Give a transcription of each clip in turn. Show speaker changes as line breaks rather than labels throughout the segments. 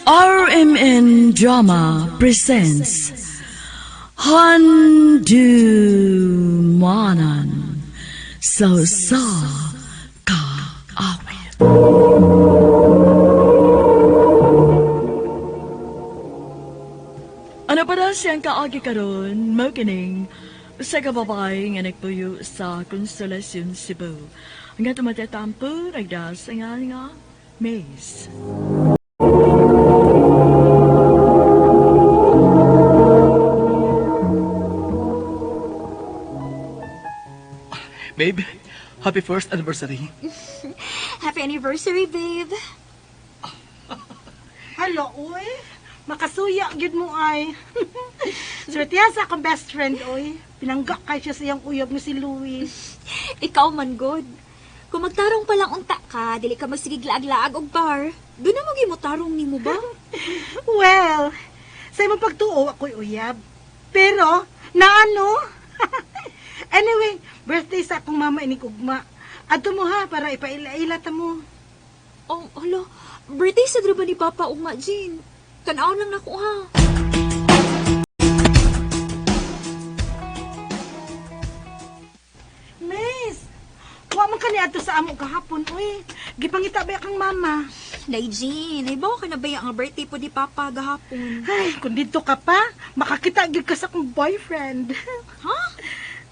RMN Drama presents Handu Manan So Sa Ka Awit. Ano pa na siyang kaagi karon mo kining sa kababay nga nagpuyo sa Consolacion, Cebu. Nga tumatatampo, nagdas nga nga Maze.
Babe, happy first anniversary.
Happy anniversary, babe.
Hello, uy. Makasuya gyud mo ay. Swertihan sa akong best friend, uy. Pinangga kay siya sa iyang uyab nga si Louis.
Ikaw man good. Kung magtarong pa lang unta ka, dili ka magsigig laag-laag og bar. Doon na mo tarong nimo ba?
Well, sa imong pagtuo ako'y uyab. Pero, naano? Anyway, birthday sa akong mama inig ugma. Adto mo ha, para ipaila-ila ta mo.
Oh, hala. Birthday sa ba ni Papa ugma, Jean? Tanaw lang nako ha.
Miss, wa man ka ni adto sa amo kahapon, uy. Gipangita ba kang mama?
Day, Jean, ay ka na ba ang birthday po ni Papa gahapon?
Ay, kung dito ka pa, makakita gyud ka sa akong boyfriend.
Ha?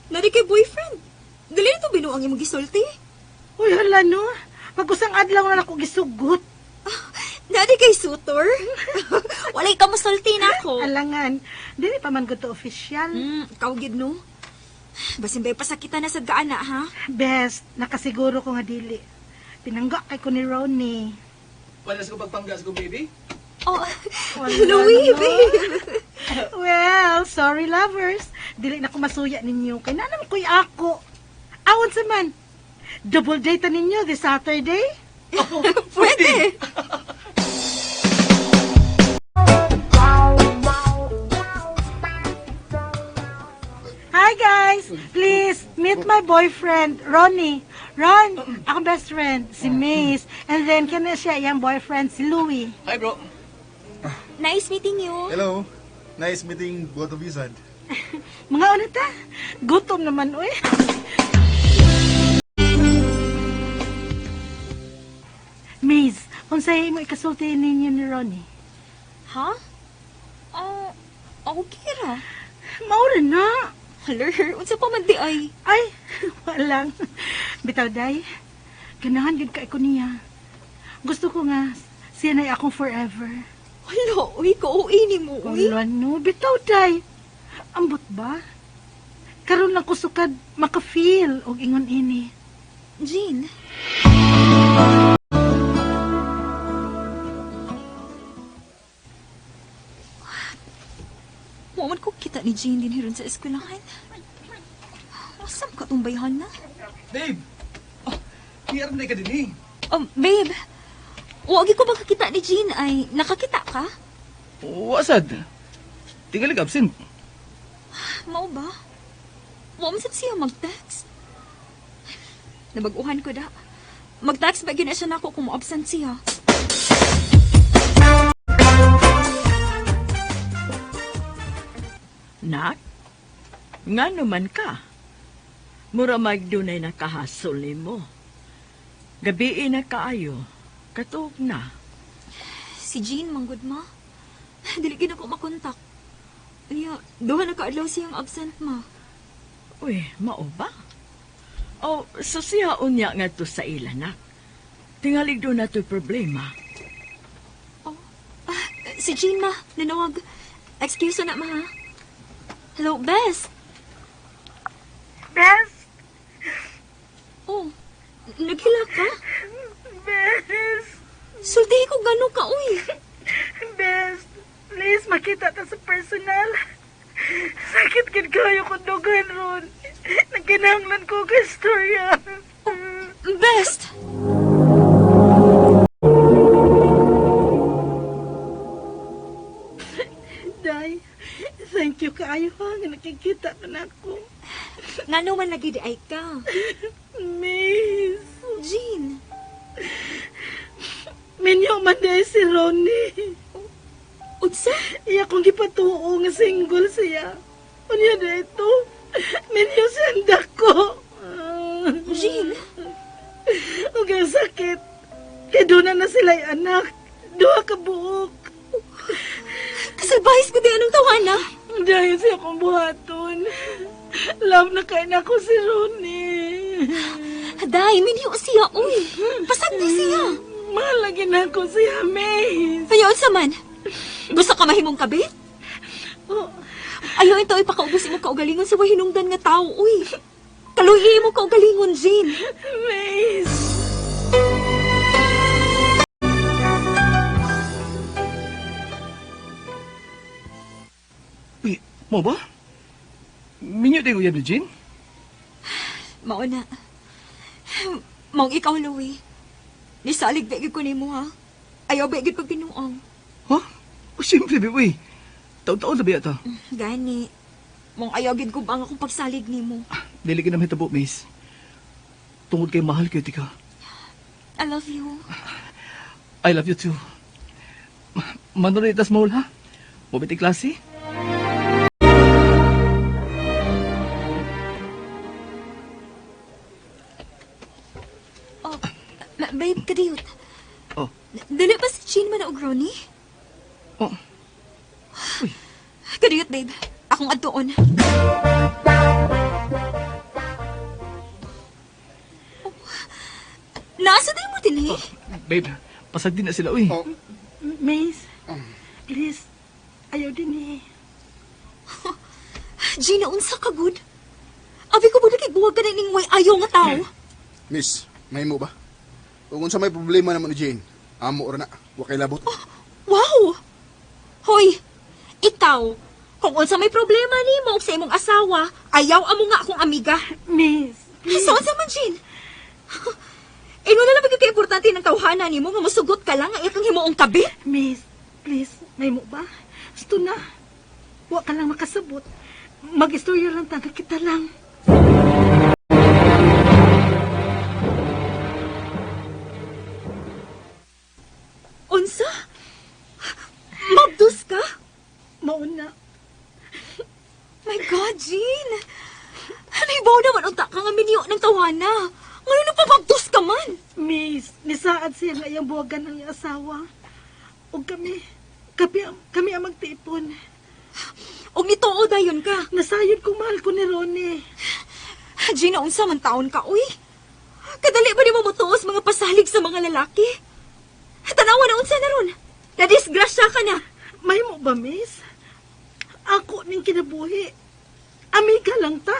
Nari kay boyfriend. Dili na to binuang imong gisulti.
Uy, hala no. Pag-usang adlaw na ako gisugot.
Nari kay suitor. Walay ka mosulti na ako.
Alangan, dili pa man gud to official.
Ikaw gid no. Basin ba'y pasakita na sa gaana, ha?
Best, nakasiguro ko nga dili. Pinangga kay ko ni Ronnie.
Wala sa ko pagpanggas ko, baby.
Oh,
Wala,
Louie,
no?
babe.
Well, sorry lovers. Dili na ko masuya ninyo. Kay na naman ko'y ako. Awon sa man. Double date ta ninyo this Saturday?
Pwede.
Hi guys! Please, meet my boyfriend, Ronnie. Ron, akong best friend, si Mace. And then, kanya siya iyang boyfriend, si Louie.
Hi, bro.
Nice meeting you.
Hello. Nice meeting both of you, Sad.
Mga ano ta? Gutom naman, uy. Maze, unsay mo ikasulti ninyo ni Ronnie?
Ha? Oh, okay ra.
Maura na.
Haler, unsa pa man di ay?
Ay, walang. Bitaw, day. Ganahan gyud ka ko niya. Gusto ko nga, siya na akong forever.
Hala, uy, ko-uwi ni mo, uy.
Wala no, bitaw, day. Ambot ba? Karon lang ko sukad maka-feel og ingon ini.
Jean. Wa man ko kita ni Jean din hiron sa eskwelahan. Asam ka tong bayhan na?
Babe! Oh, PR na ka din eh.
Babe, wagi ko makakita ni Jean ay nakakita ka?
Wa, sad. Tingali ka absent.
Mao ba? Wa man sad siya mag-text. Nabag-uhan ko da. Mag-text ba gyud na siya nako kung mo-absent siya?
Nak, nga naman ka. Mura magdunay na kahasol nimo. Gabii na kaayo, katuog na.
Si Jean manggod ma. Dili gyud ako makontak. Unya, duha na kaadlaw siyang absent ma.
Uy, mao ba? O, so siya unya nga to sa ila, nak. Tingalig doon na to'y problema.
Oh, si Jean ma, nanawag. Excuse na ma ha. Hello, Bess.
Best,
Oh, naghila ka?
best.
Sultihi ko gano ka, uy.
Best, please makita ta sa personal. Sakit gid kayo kung dugan ron. Nagkinahanglan ko kay istorya.
Best!
Day, thank you kaayo ha nga nakikita ka na ako.
Ngano man lagi di ay ka.
Miss,
Jean,
minyo man day si Ronnie.
Unsa?
Iya kong gipatuo nga single siya. Unya na ito. Minyo siyang dako.
Jean,
Ug ang sakit. Kay doon na sila anak. Duha ka buok.
kasalbahis ko di anong tawana.
Dahil siya akong buhaton. Love na kay na ko si Ronnie.
Day, minyo siya, uy. Pasagdi siya.
Mahal lagi na ko siya, Mace.
Kaya unsa man? Gusto ka mahimong kabit?
Oh,
Ayaw ito ipakaubos imo kaugalingon sa wahinungdan nga tao, uy. Kaluhi mo kaugalingon, Jean.
Mace.
Uy, mo ba? Minyo din uyab ni Jean?
Mao na. Maong ikaw, Louie. Nisalig ba ko nimo ha? Ayaw ba gyud pagbinuang?
Ha? O, siyempre, be, uy. Taon-taon na ba yata?
Gani. Mong ayaw gid ko ang akong pagsalig nimo.
Dili ka na mahitabo, Mace. Tungod kay mahal kayo, tika.
I love you.
I love you too. Manuritas mo, ha? Mabiti klase?
Oh, babe, kadiyot.
Oh.
Dili ba si Jean man og Ronnie?
Oh.
Kadiyot, babe. Akong adtuon. Oh. Nasa din mo din eh?
Babe, pasag din na sila, uy.
Oh,
Mace, please, ayaw din eh.
Gina, unsa ka good? Abi ko ba nakigbuwag ka na ning way ayaw nga tao?
miss, may mo ba? Kung unsa may problema naman ni Jane, amo ra na, wa kay labot.
Wow! Hoy, ikaw, kung unsa may problema nimo og sa imong asawa, ayaw amo nga akong amiga.
Mace, please.
So unsa man, Jean? Ino na lang ba kay importante ng tawhana nimo nga mosugot ka lang nga ikang himuong kabit?
Mace, please, may mo ba? Gusto na. Wa ka lang makasabot. Mag-istorya lang taga kita lang.
Unsa? Mabdus ka?
Mauna.
My God, Jean! Naibaw naman unta ka nga minyo ng tawana. Ngayon napabagdos ka man.
Miss, nisaad siya nga iyang buwagan ng iyang asawa. O kami, kami ang magtipon.
Og nituo dayon ka.
Nasayod kong mahal ko ni Ronnie.
Gina, unsa man taon ka, uy? Kadali ba nimo motuos mga pasalig sa mga lalaki? Tanawa na unsa na ron. Nadisgrasya ka na.
May mo ba, miss? Ako ning kinabuhi. Amiga lang ta.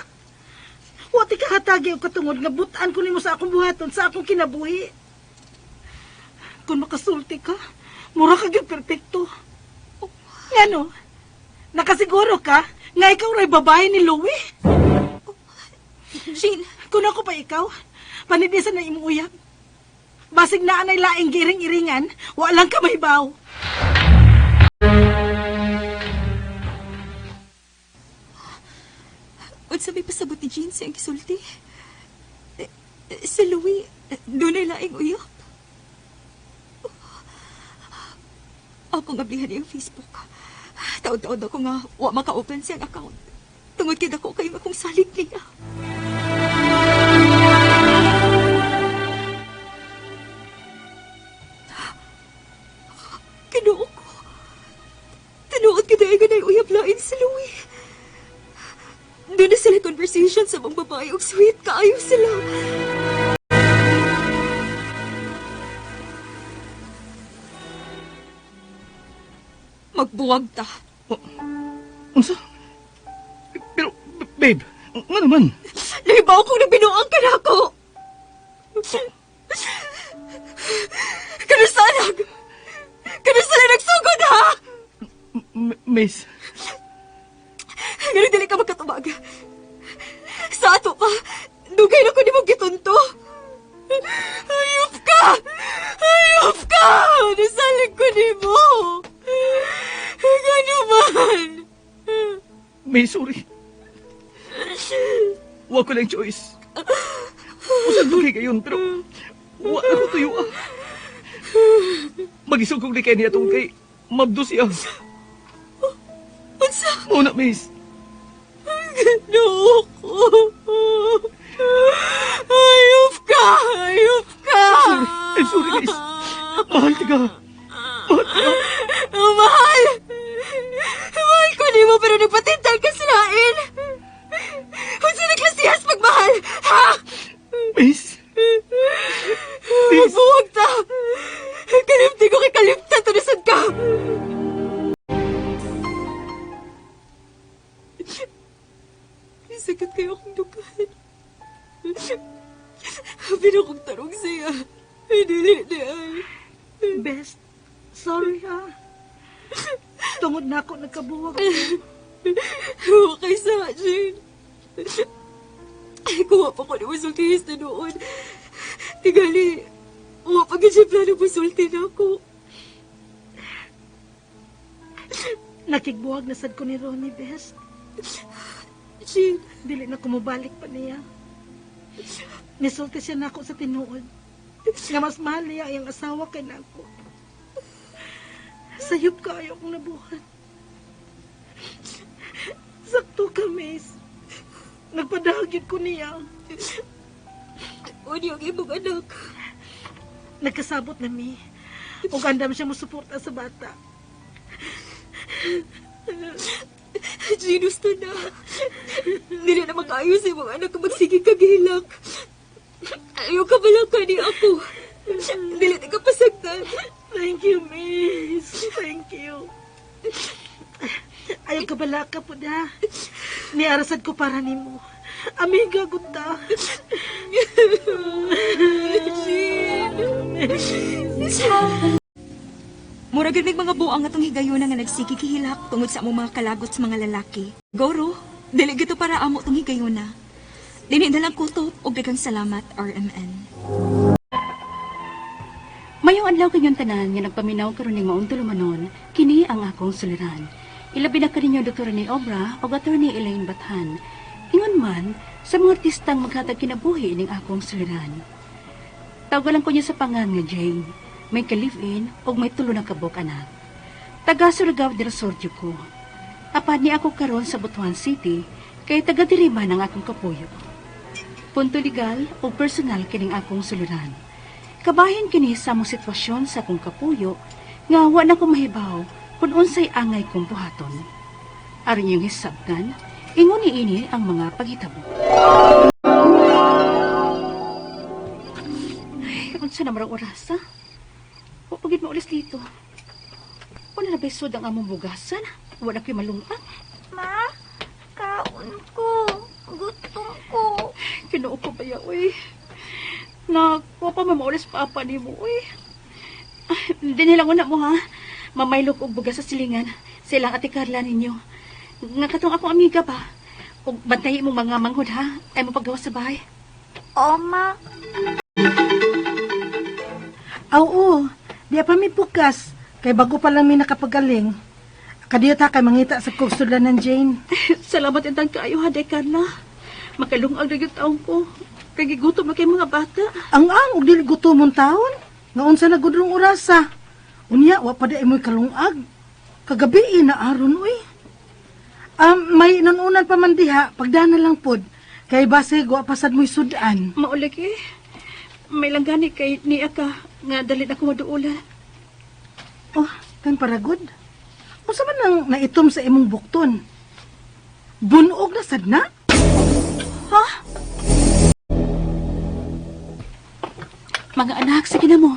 Wa ti kahatagi og katungod nga butan ko nimo sa akong buhaton sa akong kinabuhi. Kung makasulti ka, mura ka gyud perpekto. Ngano? Nakasiguro ka nga ikaw ray babae ni Louie?
Jean,
Kung ako pa ikaw, panidisan na imong uyab. Basig na anay laing giring-iringan, walang ka mahibaw.
unsa may pasabot ni Jean sa iyang gisulti? Eh, si Louie, dunay laing uyab. Ako nga ablihan iyang Facebook. Taod-taod ako nga wa maka-open siyang account. Tungod kay dako kayo akong salig niya. Kinuo ko. Tinuod kita ay ganay uyab lain si Louie. Doon na sila conversation sa mga babae ug sweet kaayo sila. Magbuwag ta.
Unsa? Pero, babe, nga naman?
Nahibaw kong nagbinuang ka na ako. Kanusanag! Kanusanag nagsugod ha!
Mace,
Ganun dili ka magkatubag. Sa ato pa, dugay na ko ni mong gitunto. Ayop ka! Ayop ka! Nasalig ko ni mo! Gano man?
Mace, sorry. Wa ko lang choice. Usag dugay kayon, pero wa na ko tuyo ah. Magisog kong di kay niya tungkol kay mabdo siya. Muna, miss.
Ginoo ko. Ayop ka! Ayop ka!
Sorry. I'm sorry, miss. Mahal ka. Mahal ka.
Oh, mahal! Mahal ko nimo pero nagpatintal ka sa lain. Unsa na klasihas magmahal? Ha?
Miss.
Magbuwag ta! Kalimti ko kay kalimta tunasan ka! Sakit kayo akong dukan. Habi na akong tarong siya. Dili di ay.
Best, sorry ha. Tungod na ako nagkabuwag.
Okay sa Jane. Kuha pa ko ni musulti sa noon. Tigali, wa pa gid siya plano musulti na ako.
Nakigbuwag na sad ko ni Ronnie, best.
Jane,
Dili na kumubalik pa niya. Nisulti siya nako sa tinuod. Nga mas mahal niya ang asawa kay nako. Sayop ka ayaw kong nabuhat. Sakto ka, miss. Nagpadahag yun ko niya.
uni ang imong anak.
Nagkasabot na mi. Ug andam siya mosuporta sa bata.
Jane, gusto na. Dili na makaayos imong anak kung magsige ka gihilak. Ayaw ka balaka ni ako. Dili na ka pasagdan.
Thank you, miss. Thank you. Ayaw ka balaka po na. Niarasad ko para nimo. Amiga, gud ta.
Mura gud mig mga buang atong higayuna nga nagsige gihilak tungod sa among mga kalagot sa mga lalaki. Goro, dili gito para amo tong higayuna. Dili na lang kutob og daghang salamat, RMN.
Mayong adlaw kanyong tanan nga nagpaminaw karon ning maong tulumanon, kini ang akong suliran. Ilabi na kaninyo Dr. Rene Obra o Attorney Elaine Bathan. Ingon man sa mga artistang maghatag kinabuhi ning akong suliran. Tawagan ko niya sa pangan nga Jane. May ka-live-in o may tulo na kabok anak. Taga Surigao del Sur ko. Apan ni ako karon sa Butuan City kay taga diri man ang akong kapuyo. Punto legal o personal kining akong suluran. Kabahin kini sa among sitwasyon sa akong kapuyo nga wa na ko mahibaw kung unsay angay kong buhaton. Aron yung hisabtan, ingon ni ini ang mga paghitabo. Ay, unsa na marang oras, ha? Wa pa gid maulis dito. Wala na besod ang among bugasan. Wala ko'y malungag.
Ma, kaon ko. Gutom ko.
Kinoo ko ba ya, uy? Naku, pa mamaulis papa ni mo, uy. Dinilang una mo, ha? Mamaylog og bugas sa silingan. Silang ate Carla ninyo. Nga katong akong amiga ba? Og bantayi mo mga manghod, ha? Ay mo paggawa sa bahay.
O, ma.
Oo, di pa mi bukas. Kay bago pa lang mi nakapagaling. Kadiyot ha kay mangita sa kog sudlan ng Jane.
Salamat intang kaayo, ha, Day Carla. Makalungag na yung taong ko. Kay gigutom na kay mga bata.
Ang ang og dili gutomon taon. Nga unsa na gudrong orasa. Unya wa pa di mo'y kalungag. Kagabi na aron uy. May inununan pa man diha, pagdana lang pod. Kay base wa pasad mo'y sudan.
Maulig eh. May langgani kay niya ka nga dali na ko maduulan.
Oh, kan paragod. Unsa man ang naitom sa imong bukton? Bunog na sad na?
Mga anak, sige na mo.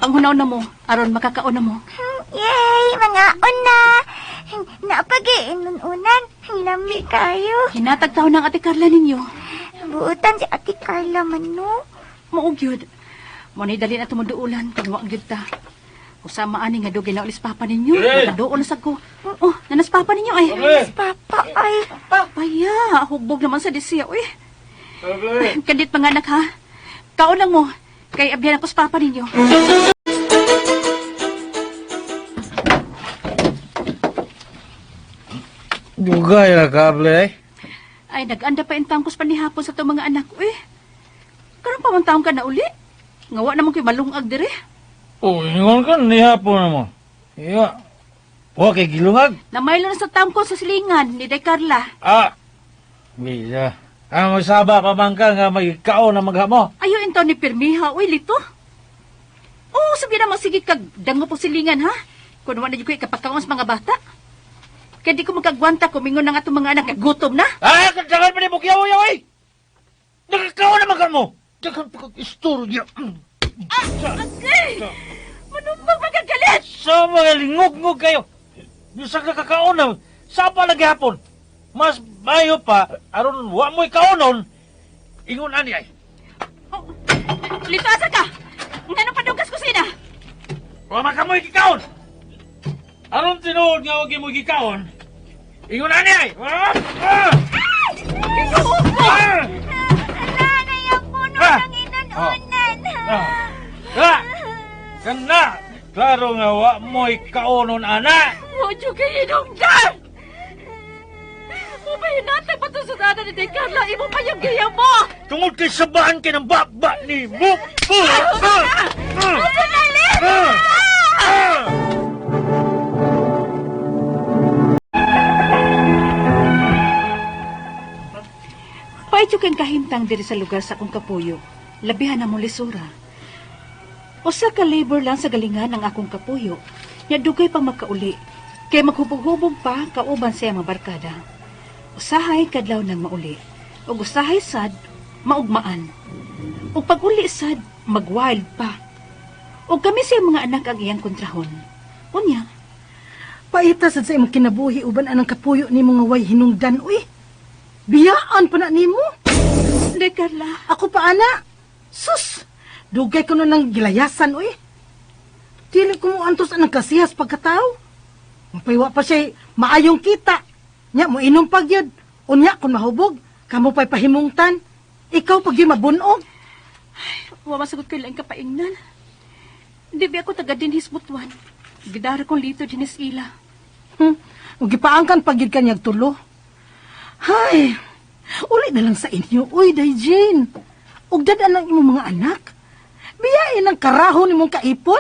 Ang hunaw na mo, aron makakaon na mo.
Yay! Mga una! Napagi inununan. Lami kayo.
Hinatag taon ng ate Carla ninyo.
Buutan si Ate Carla man, no?
Maog yun. Mo ni dali na tumuduulan kung wa gyud ta. Usama ani nga dugay na ulis papa ninyo. Nakaduol na sad ko. Oh, nanas papa ninyo ay.
Papa, ay.
Paya, hugbog naman sa disiya uy. Kandit mga anak ha. Kaon lang mo. Kay abyan ako sa papa ninyo.
Dugay na kable eh.
Ay, nag-anda pa intang ko sa panihapon sa itong mga anak. Uy, karon pa man taong ka na uli. Ngawa naman ko'y malungag dire.
Oh, ingon ka nihapon na mo. Iya. Wa kay gilungag.
Namaylo na sa tangko sa silingan ni Day Carla.
Ah. Bisa. Ah, magsaba pa man ka nga may kaon na maghamo.
Ayo intaw ni Pirmiha, uy lito. Oo, sabi na magsige kag dango po silingan ha. Kung wala na ko ikapakaon sa mga bata. Kaya di ko magkagwanta kumingon na nga itong mga anak gutom na.
Ah, kadagan pa ni mo kiyaw yaw ay. Nakakaon na man mo. Dagan pa kag istorya.
Okay! Manumbang magagalit!
Sa mga lingog-ngog kayo. Bisag nakakaon na, sapa lagi hapon. Mas mayo pa, aron wa mo'y kaonon, ingon ani ay.
Oh, lito, asa ka? Ngano padugas kusina?
Wa man ka mo'y gikaon. Aron tinuod nga wa mo'y gikaon, ingon ani ay. Ah! Ah!
Ginoo ko!
Ah!
Ala, nayang puno
Ah!
ng inununan.
Ah! Ah! Kana, klaro nga wa mo'y kaonon ana.
Wa jud kay hinungdan! Umahinatag pa to sa dana ni Carla, imo pa yung giya mo!
Tungod kay sabaan kay ng baba ni mo. Ah! Ah! Ah!
Asa na, Lito?
Ah! Ah!
Paityo kang kahimtang diri sa lugar sa akong kapuyo. Labihan na mo lisura. Usa ka labor lang sa galingan ang akong kapuyo. Nya dugay pang makauli. Kay maghubog-hubog pa kauban siya mga barkada. Usahay kadlaw nang mauli. Ug usahay sad maugmaan. Ug pag-uli sad magwild pa. Ug kami siya mga anak ang iyang kontrahon. Unya,
Paita sad sa imong kinabuhi uban anang kapuyo nimo nga way hinungdan uy. Biyaan pa na nimo.
Day Carla,
Ako pa ana. Sus, dugay ko na ng gilayasan uy. Dili ko mo antos anang kasihas pagkatao. Mapaywa pa siya maayong kita. Nya mo inom pag yun. Unya kung mahubog, kamo pa'y pahimungtan. Ikaw pag yun mabunog.
wa masagot ko lang kapaingnan. Di ba ako taga dinhis butuan? Gidara kong lito dinis ila.
Ug gipaangkan pag yun kanyag tulo. Hay, uli na lang sa inyo. Uy, Day Jane. Ug dad-an ang imong mga anak. Biyain ang karahon nimong kaipon.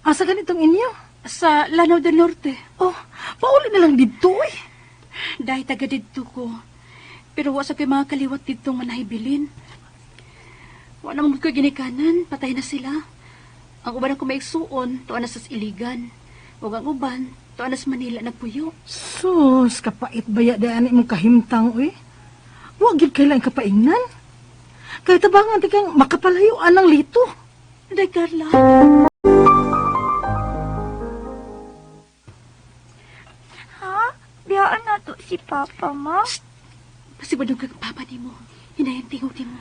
Asa ganitong inyo?
Sa Lanao del Norte.
Oh, pauli na lang dito, uy.
Dahil taga didto ko. Pero wa sa ko'y mga kaliwat didtong manahibilin. Wa naman ko'y ginikanan, patay na sila. Ang uban ako maigsuon, tuan na sa Iligan. Ug ang uban, tuan na sa Manila nagpuyo.
Sus, kapait baya daan imong kahimtang, uy. Wa gyud kailan kapaingnan. Kay tabangan ti kang makapalayuan ng lito.
Day Carla.
Ha? Biyaan na to si Papa, ma.
Pasibadong kag papa nimo. Hinayan tingog nimo.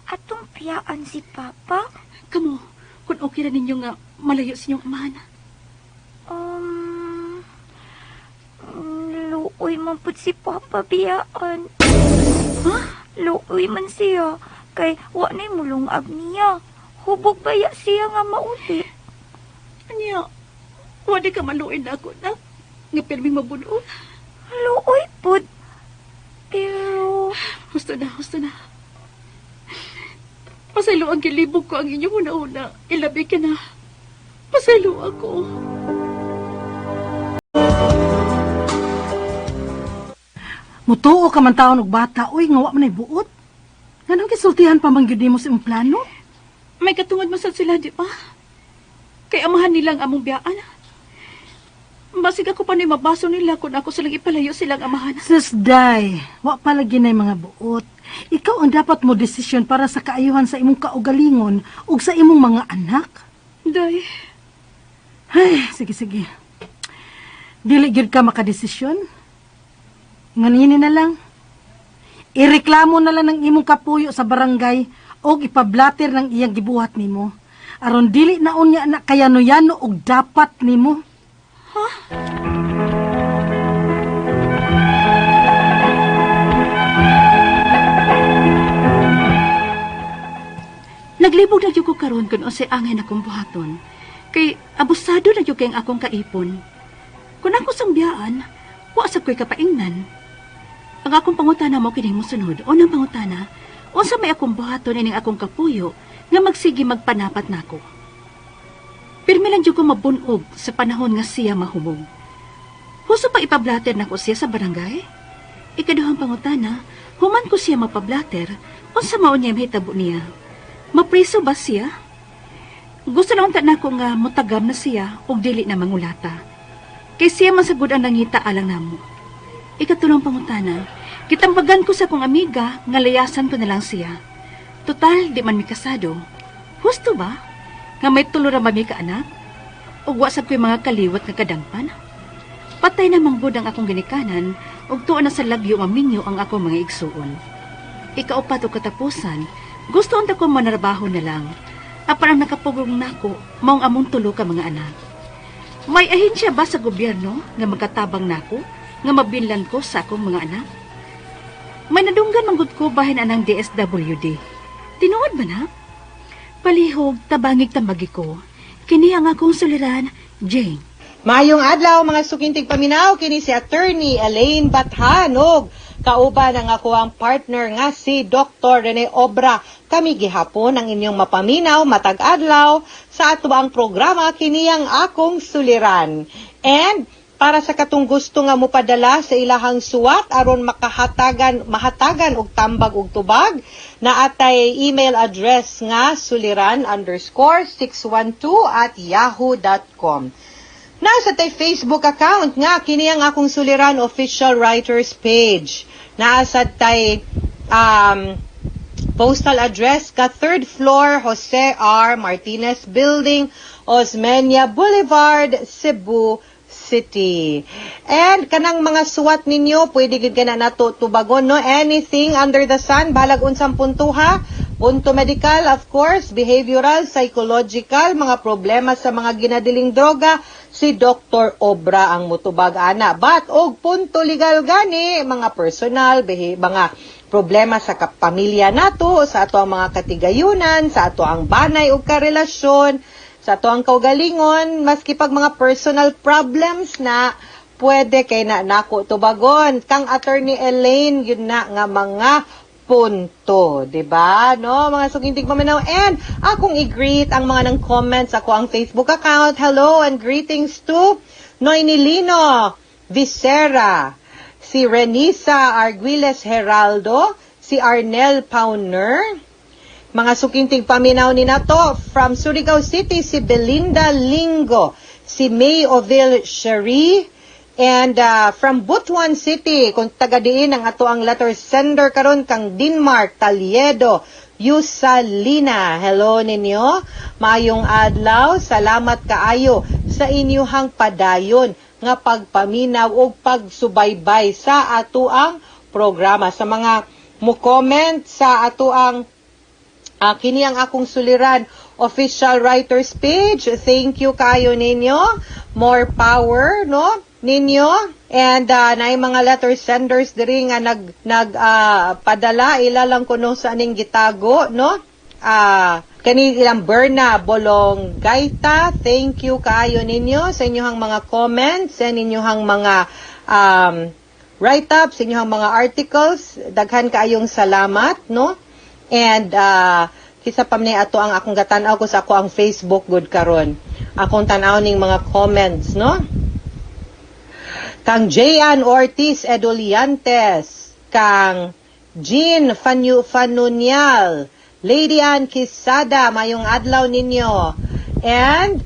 Atong piyaan si Papa?
Kamo, kung okay ra ninyo nga malayo sa inyong amahan.
Um, luoy man pud si Papa biyaan.
Ha?
Luoy man siya. Kay wa na'y mulungag niya. Hubog baya siya nga mauli.
Anya, wa di ka maluin na ako na. Nga pirming mabuno.
Luoy pud. Pero,
Husto na, husto na. Pasaylo ang gilibog ko ang inyong una-una. Ilabi ka na. Pasaylo ako.
Mutuo ka man taon og bata, uy, nga wa man ay buot. Nganong gisultihan pa man gyud nimo sa imong plano?
May katungod man sad sila, di ba? Kay amahan nila ang among biyaan. Basig ako pa ni mabaso nila kung ako silang ipalayo silang amahan.
Sus, day, wa pa lagi na'y mga buot. Ikaw ang dapat mo desisyon para sa kaayuhan sa imong kaugalingon ug sa imong mga anak.
Day,
Ay, sige, sige. Dili gyud ka makadesisyon. Nganini na lang. Ireklamo na lang ng imong kapuyo sa barangay og ipablater ng iyang gibuhat nimo. Aron dili na unya na kayano-yano og dapat nimo.
Naglibog na jud ko karon kun unsay angay na kong buhaton. Kay abusado na jud kay ang akong kaipon. Kun ako sangbiyaan, wa sa ko'y kapaingnan. Ang akong pangutana mo kining mosunod. Unang pangutana, unsa may akong buhaton ining akong kapuyo nga magsige magpanapat nako. Pirmi lang jud ko mabunog sa panahon nga siya mahumog. Husto pa ipablater nako siya sa barangay? Ikaduhang pangutana, human ko siya mapablater, unsa mao niya mahitabo niya? Mapriso ba siya? Gusto na unta nako nga mutagam na siya ug dili na mangulata. Kay siya man sagud ang nangita alang namo. Ikatulong pangutana, gitambagan ko sa akong amiga nga layasan ko na lang siya. Total, di man mi kasado. Husto ba? Nga may tulo ra ba mi ka anak? Ug wa sab ko'y mga kaliwat nga kadangpan? Patay na manggod ang akong ginikanan ug tuo na sa lagyo maminyo ang akong mga igsuon. Ikaupat og katapusan, gusto unta ko manarbaho na lang. Apan ang nakapugong nako, maong among tulo ka mga anak. May ahensya ba sa gobyerno nga magkatabang nako, nga mabinlan ko sa akong mga anak? May nadunggan manggod ko bahin anang DSWD. Tinuod ba na? Palihog, tabangig tambagi ko. Kini ang akong suliran, Jane.
Maayong adlaw, mga sukintig paminaw, kini si Attorney Elaine Bathanog. Kauban ang ako ang partner nga si Dr. Rene Obra. Kami gihapon ang inyong mapaminaw matag adlaw sa ato ang programa, kini ang akong suliran. And para sa katong gusto nga mopadala sa ilahang suwat aron makahatagan mahatagan og tambag og tubag, naatay email address nga suliran_612@yahoo.com. Nasa tay Facebook account nga kini ang akong suliran official writers page. Naa tay postal address ka third floor, Jose R. Martinez Building, Osmeña Boulevard, Cebu City. And kanang mga suwat ninyo, pwede gid kana nato tubagon, no? Anything under the sun, balag unsang punto ha. Punto medical, of course, behavioral, psychological, mga problema sa mga ginadiling droga, si Dr. Obra ang mutubag ana. But og punto legal gani, mga personal, mga problema sa pamilya nato, sa ato ang mga katigayunan, sa ato ang banay ug karelasyon, sa ato ang kaugalingon, maski pag mga personal problems na, pwede kay na nako tubagon. Kang Attorney Elaine, yun na nga mga punto, 'di ba? No, mga sukintig paminaw. And akong i-greet ang mga nang comments ako ang Facebook account. Hello and greetings to Noinilino Visera, si Renisa Arguiles Heraldo, si Arnel Pauner, mga sukintig paminaw ni nato from Surigao City, si Belinda Lingo, si May Ovil Cherie, and from Butuan City, kung taga diin ang ato ang letter sender karon, kang Denmark Taliedo Yusalina. Hello ninyo. Maayong adlaw. Salamat kaayo sa inyuhang padayon nga pagpaminaw ug pagsubaybay sa ato ang programa. Sa mga mo comment sa ato ang kini ang akong suliran official writers page. Thank you kayo ninyo. More power, no? Ninyo. And naay mga letter senders diri nga nag nag padala, ila lang kuno sa aning gitago, no? Kani ilang Berna Bolong Gaita, thank you kaayo ninyo sa inyong mga comments and inyong mga write-ups, inyong mga articles. Daghan kaayong salamat, no? And kisa pa man ato ang akong gatan-aw ko sa ako ang Facebook good karon. Akong tan-aw ning mga comments, no? Kang Jayan Ortiz Edoliantes, kang Jean Fanu Fanunial, Lady Ann Quesada, mayong adlaw ninyo. And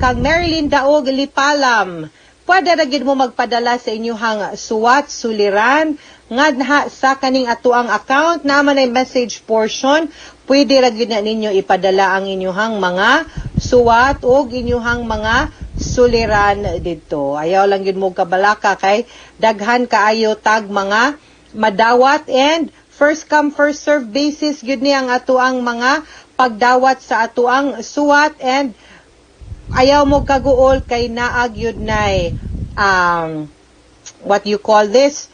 kang Marilyn Daog Lipalam, pwede ra gid mo magpadala sa inyuhang suwat, suliran, ngadha sa kaning atuang account na man ay message portion, pwede ra gid na ninyo ipadala ang inyuhang mga suwat o inyuhang mga suliran didto. Ayaw lang gid mo kabalaka kay daghan kaayo tag mga madawat and first come, first serve basis gyud ni ang atuang mga pagdawat sa atuang suwat and ayaw mo kaguol kay naag yun nay what you call this,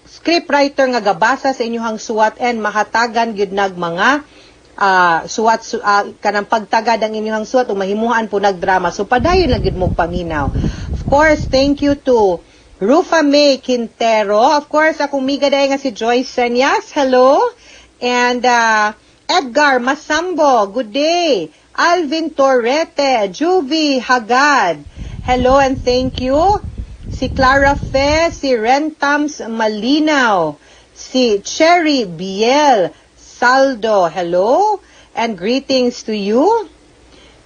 scriptwriter nga gabasa sa inyong suwat and mahatagan gyud nag mga suwat kanang pagtagad ang inyong suwat o mahimuhaan po nagdrama. So padayon lang gyud mo paminaw. Of course, thank you to Rufa May Quintero. Of course, akong miga day nga si Joyce Senyas. Hello. And Edgar Masambo, good day. Alvin Torrete, Juvie Hagad. Hello and thank you. Si Clara Fe, si Rentams Malinaw, si Cherry Biel Saldo. Hello and greetings to you.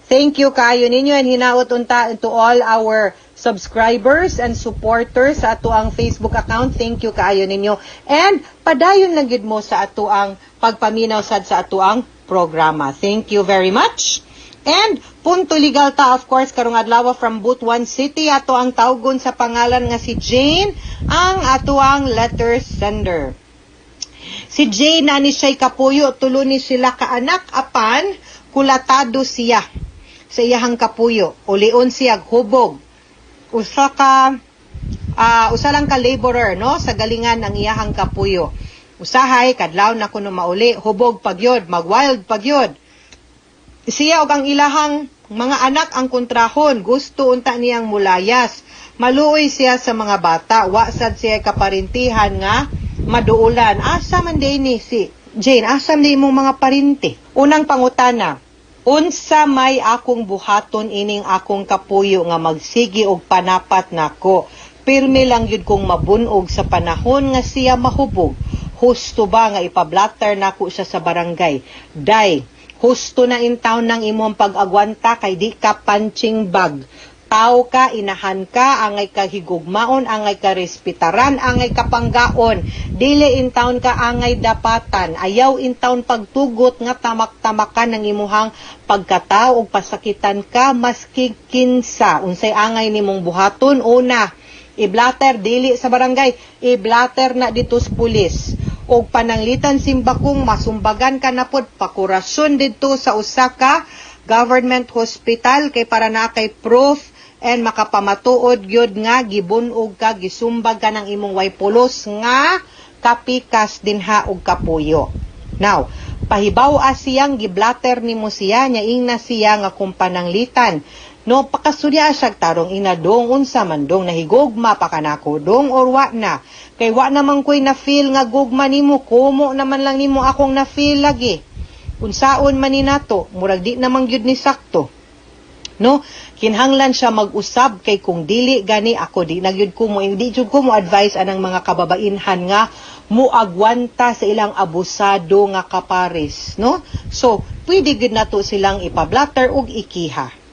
Thank you kayo ninyo and hinaot unta to all our subscribers and supporters sa ato ang Facebook account. Thank you kaayo ninyo. And padayon lang gid mo sa ato ang pagpaminaw sad sa ato ang programa. Thank you very much. And punto legal ta, of course, karong adlaw from Butuan City, ato ang tawgon sa pangalan nga si Jane ang ato ang letter sender. Si Jane na ni siya'y kapuyo, tulo ni sila kaanak apan kulatado siya sa iyahang kapuyo. Ulion siya hubog. Usa lang ka laborer, no, sa galingan ang iyahang kapuyo. Usahay kadlaw na kuno mauli, hubog pagyod, magwild pagyod. Siya og ang ilahang mga anak ang kontrahon, gusto unta niyang mulayas. Maluoy siya sa mga bata, wa sad siya kaparintihan nga maduulan. Asa man day ni si Jane, asa man day imong mga parinte? Unang pangutana, unsa may akong buhaton ining akong kapuyo nga magsigi og panapat nako? Pirmi lang yun kong mabunog sa panahon nga siya mahubog. Husto ba nga ipablatter nako siya sa barangay? Day, husto na in town ng imong pag-agwanta kay di ka punching bag. Tao ka, inahan ka, angay ka higugmaon, angay ka respetaran, angay ka panggaon. Dili in town ka angay dapatan. Ayaw in town pagtugot nga tamak-tamakan ng imuhang pagkatao ug pasakitan ka maski kinsa. Unsay angay nimong buhaton? Una, iblatter dili sa barangay, iblatter na dito sa pulis. Og pananglitan simbakong masumbagan ka na pod, pakurasyon didto sa usa ka government hospital kay para na kay proof and makapamatuod gyud nga gibunog ka, gisumbag ka ng imong way pulos nga kapikas dinha og kapuyo. Now, pahibaw siyang giblatter nimo siya, nya ingna siya nga kung pananglitan. No, pakasulya siya tarong ina dong unsa man dong nahigugma pa kanako dong or wa na. Kay wa naman ko'y na feel nga gugma nimo, kumo naman lang nimo akong na feel lagi. Unsaon man ni nato, murag di naman gyud ni sakto. No, kinahanglan siya mag-usab kay kung dili gani ako di na gyud ko mo hindi jud ko mo advise anang mga kababainhan nga muagwanta sa ilang abusado nga kapares, no? So, pwede gyud nato silang ipablatter ug ikiha.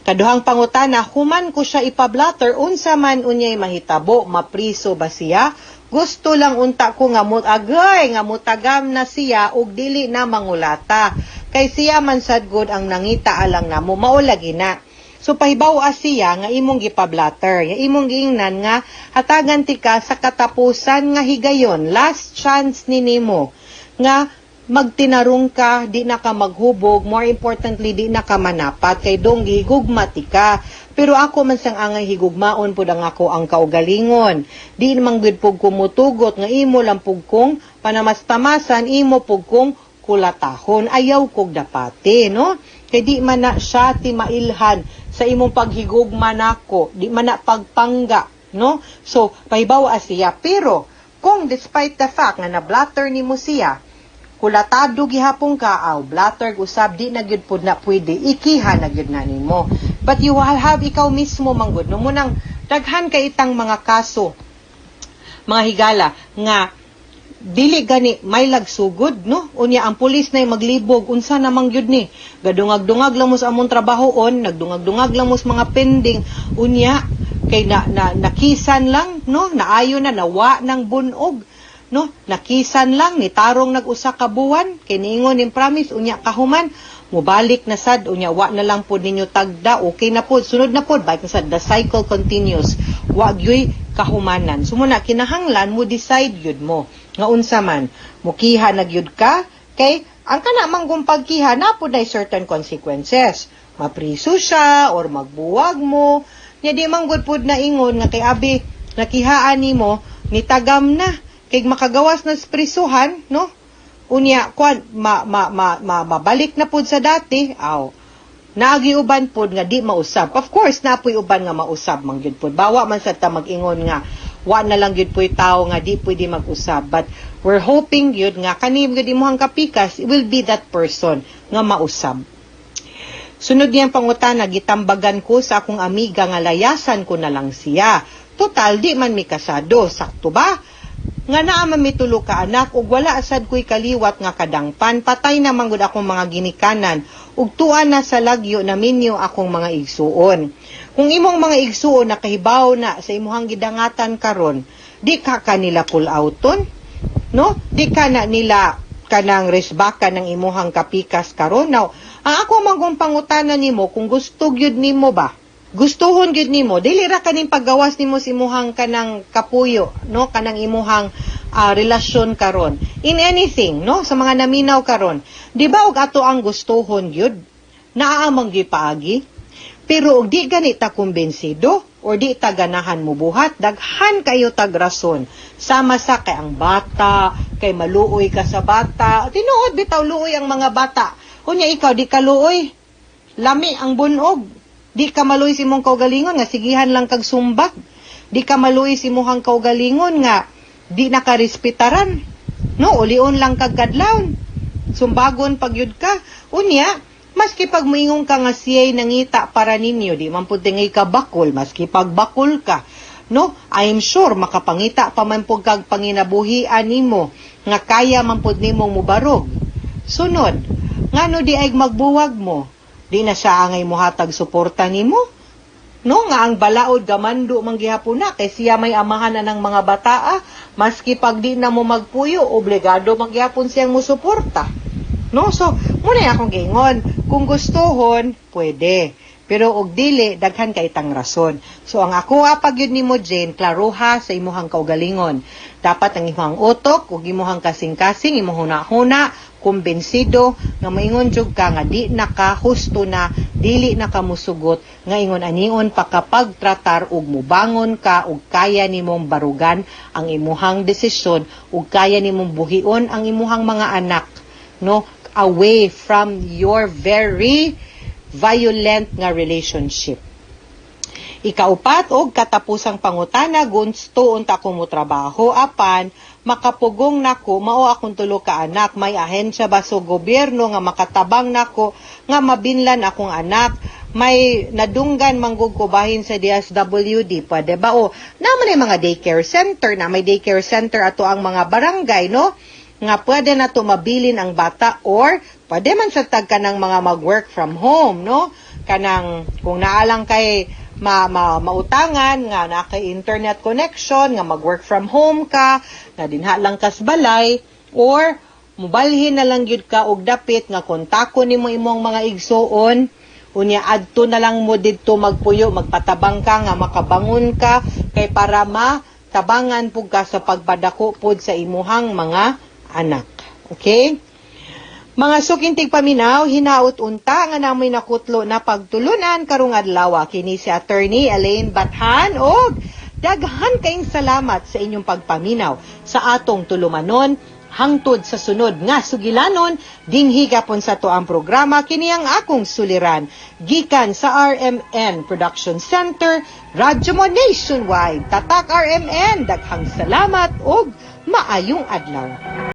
Kaduhang pangutana, human ko siya ipablatter, unsa man unyay mahitabo, mapriso ba siya? Gusto lang unta ko nga agay nga mutagam na siya ug dili na mangulata. Kay siya man sad gud ang nangita alang namo, mao lagi na. So pahibaw siya nga imong gipablatter, nga imong giingnan nga hatagan ti ka sa katapusan nga higayon, last chance ni nimo nga magtinarong ka, di na ka maghubog, more importantly, di na ka manapat, kay dong gihigugma ti ka. Pero ako man sang angay higugmaon pud ang ako ang kaugalingon. Di man gud pug kumutugot nga imo lang pug kong panamastamasan, imo pug kong kulatahon. Ayaw kog dapati, no? Kay di man na siya ti mailhan sa imong paghigugma nako, di man na pagpangga, no? So, pahibaw siya. Pero, kung despite the fact nga na-blatter nimo siya, kulatado gihapon ka, aw blatter usab, di na gyud pud na pwede, ikiha na gyud na nimo. But you will have ikaw mismo manggod, no, munang daghan kay itang mga kaso, mga higala, nga dili gani may lagsugod, no? Unya ang pulis na maglibog, unsa namang gyud ni gadungag-dungag lang mo sa among trabahoon, nagdungag-dungag lang mo sa mga pending, unya kay na nakisan lang, no, naayo na nawa ng bunog, no, nakisan lang ni tarong nag-usa ka buwan kay niingon ning promise, unya kahuman mubalik na sad, unya wa na lang pod ninyo tagda, okay na pod, sunod na pod, balik na sad, the cycle continues, wa gyuy kahumanan. So muna kinahanglan mo decide gyud mo nga unsa man mukiha na gyud ka, kay ang kana man kung pagkiha na pod ay certain consequences, mapriso siya or magbuwag mo. Nya di man gud pod na ingon nga kay abi nakihaan nimo nitagam na kay makagawas na sa prisuhan, no? Unya kwan ma, ma, ma, ma, mabalik na pod sa dati. Aw, naagi uban pod nga di mausab. Of course napoy uban nga mausab man gyud pod, bawa man sa ta mag-ingon nga wa na lang gyud poy tawo nga di pwede mag-usab, but we're hoping gyud nga kani gyud imong kapikas will be that person nga mausab. Sunod niyang pangutana, gitambagan ko sa akong amiga nga layasan ko na lang siya. Total, di man mi kasado. Sakto ba? Nga naa man mi tulo ka anak ug wala sad ko'y kaliwat nga kadangpan, patay na man gud akong mga ginikanan ug tuan na sa lagyo na minyo akong mga igsuon. Kung imong mga igsuon nakahibaw na sa imuhang gidangatan karon, di ka kanila pull outon, no? Di ka na nila kanang resbaka ng imuhang kapikas karon. Now, ang ako man kung pangutana nimo, kung gusto gyud nimo ba, gustuhon gyud nimo, dili ra kaning paggawas nimo sa imuhang kanang kapuyo, no, kanang imuhang relasyon karon in anything, no, sa mga naminaw karon, di ba, og ato ang gustuhon gyud, naa man gyud paagi. Pero og di gani ta kumbensido or di ta ganahan mubuhat, daghan kayo tag rason. Sama sa kay ang bata, kay maluoy ka sa bata. Tinuod bitaw, luoy ang mga bata. Unya ikaw di ka luoy. Lami ang bunog. Di ka maluoy sa imong kaugalingon nga sigihan lang kag sumbag. Di ka maluoy sa imong kaugalingon nga di nakarespetaran. No, ulion lang kag kadlawon. Sumbagon pag yud ka. Unya, maski pag moingon ka nga siya'y nangita para ninyo, di man pud tingay ka bakol, maski pag bakol ka, no? I'm sure makapangita pa man pud kag panginabuhian nimo nga kaya man pud nimong mubarog. Sunod, ngano di ay magbuwag mo? Di na siya angay muhatag suporta nimo? No, nga ang balaod gamando man gihapon na kay siya may amahan na ng mga bataa, maski pag di na mo magpuyo, obligado man gihapon siyang musuporta. No, so muna akong giingon, kung gustuhon, pwede. Pero og dili, daghan kay tang rason. So ang ako pag yun nimo, Jane, klaroha sa imuhang kaugalingon. Dapat ang imuhang utok ug imuhang kasing-kasing, imuhang huna-huna, kumbensido nga moingon jud ka nga di na ka husto na, dili na ka musugot nga ingon anion pa kapag tratar ug mubangon ka ug kaya nimong barugan ang imuhang desisyon ug kaya nimong buhion ang imuhang mga anak, no, away from your very violent nga relationship. Ikaupat og katapusang pangutana, gusto unta ko mo trabaho apan makapugong nako, mao akong tulo ka anak. May ahensya ba sa gobyerno nga makatabang nako nga mabinlan akong anak? May nadunggan manggug ko bahin sa DSWD, pwede ba? O naman ay mga daycare center na, may daycare center ato ang mga barangay, no, nga pwede na to mabilin ang bata, or pwede man sa tag kanang mga mag-work from home, no, kanang kung naalang kay ma, ma mautangan nga na kay internet connection nga mag-work from home ka nga dinha lang kas balay, or mubalhin na lang gyud ka og dapit nga kontako nimo imong mga igsuon, unya adto na lang mo didto magpuyo, magpatabang ka nga makabangon ka kay para ma tabangan pug ka sa pagpadako pod sa imuhang mga anak. Okay? Mga suking tigpaminaw, hinaut unta nga namoy nakutlo na pagtulunan karong adlaw. Kini si Attorney Elaine Bathan og daghan kayong salamat sa inyong pagpaminaw sa atong tulumanon. Hangtod sa sunod nga sugilanon, dinhi gapon sa to ang programa, kini ang akong suliran, gikan sa RMN Production Center, Radyo Mo Nationwide. Tatak RMN, daghang salamat og maayong adlaw.